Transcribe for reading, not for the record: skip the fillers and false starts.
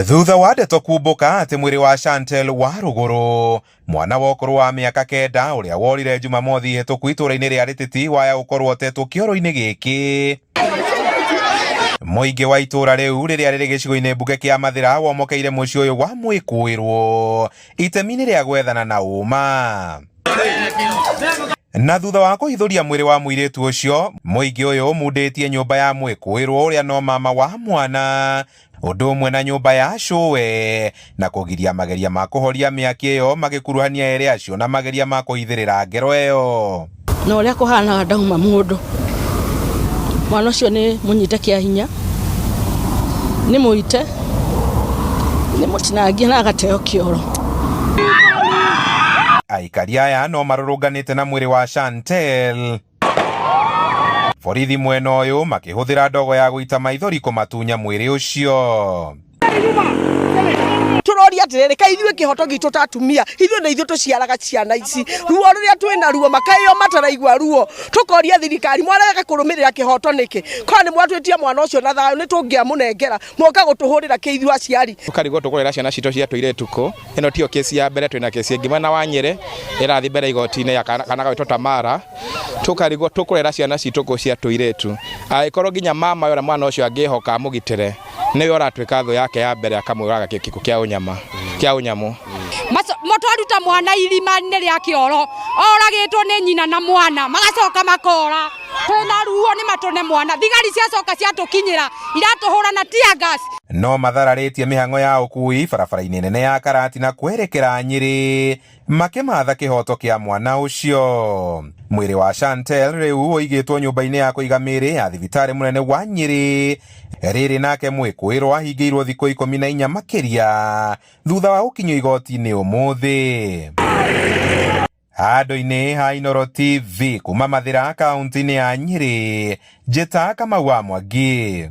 Thutha wa ndeto kumbũka atĩ mwĩrĩ wa Chantel wa Rũgũrũ, mwana wa ũkũrũ wa mĩaka 9 ũrĩa worire Jumamothi hĩtũku itũũra-inĩ rĩa Rĩtĩti waya gũkorwo ũtetwo kĩoro-inĩ gĩkĩ. Mũingĩ wa itũũra rĩu rĩrĩa rĩrĩ gĩcigo-inĩ mbunge kĩa Mathĩra womokeire mũciĩ ũyũ wa mwĩkũĩrwo itemi-inĩ rĩa gwethana na ũma. Na thutha wa kũhithũria mwĩrĩ wa mũirĩtu ũcio, mũingĩ ũyũ ũmundĩtie nyũmba ya mwĩkũĩrwo ũrĩa no mama wa mwana, ũndũ ũmwe na nyũmba ya cũwe, na kũgiria mageria ma kũhoria mĩaki ĩyo magĩkuruhania erĩ acio na mageria ma kũhithĩrĩra ngero ĩyo. Na ũrĩa kũhanaga ndauma mũndũ, mwana ũcio nĩ mũnyite kĩa hinya, nĩ mũite, nĩ mũtinangie na agateo kĩoro. Aikari aya no marũrũnganĩte na mwĩrĩ wa Chantel. Borithi mwena ũyũ makĩhũthĩra ndogo ya gũita maithori kũmatunya mwĩrĩ ũcio. Tũroria atĩrĩrĩ, kaĩ ithuĩ kĩhoto gitũ ta atumia, ithuĩ nĩ ithuĩ tũciaraga ciana ici, ruo rũrĩa twĩ na ruo makaĩo mataraigua ruo. Tũkoria thirikari, mwarega kũrũmĩrĩra kĩhoto nĩkĩ? Korwo nĩ mwatwĩtia mwana ũcio na thayũ nĩ tũngĩamũnengera, moka gũtũhũrĩra kĩ ithuĩ aciari? Tũkarigwo tũkũrera ciana citũ cia tũirĩtu kũ? Ĩno tiyo kesi ya mbere, twĩna kesi ĩngĩ mwena wa Nyĩrĩ ĩrathiĩ mbere igoti-inĩ ya kana gagwĩtwo Tamara. Tũkarigwo tũkũrera ciana citũ kũ cia tũirĩtu? Angĩkorwo nginya mama ũrĩa mwana ũcio angĩhoka amũgitĩre nĩwe ũratuĩka thũ yake ya mbere akamũraga gĩkuũ kĩa ũnyama kĩa ũnyamũ. Twaruta mwana irima-inĩ rĩa kĩoro oragĩtwo nĩ nyina na mwana magacoka makora twĩna ruo nĩ matũne mwana thigari ciacoka ciatũkinyĩra iratũhũra na tear gas. No mathararĩtie mĩhang'o ya ũkui barabara-inĩ nene ya Karatina kwerekera Nyĩrĩ makĩmatha kĩhoto kĩa mwana ũcio. Mwĩrĩ wa Chantel rĩu ũigĩtwo nyũmba-inĩ ya kũiga mĩĩrĩ ya thibitarĩ mũnene wa Nyĩrĩ. Rĩrĩ nake mwĩkũĩrwo ahingĩirwo thikũ 14 makĩria thutha wa gũkinyio igoti-inĩ ũmũthĩ. Handũ-inĩ ha Inooro TV kuma Mathĩra kaunti-inĩ ya Nyĩrĩ, njĩta Kamau wa Mwangi.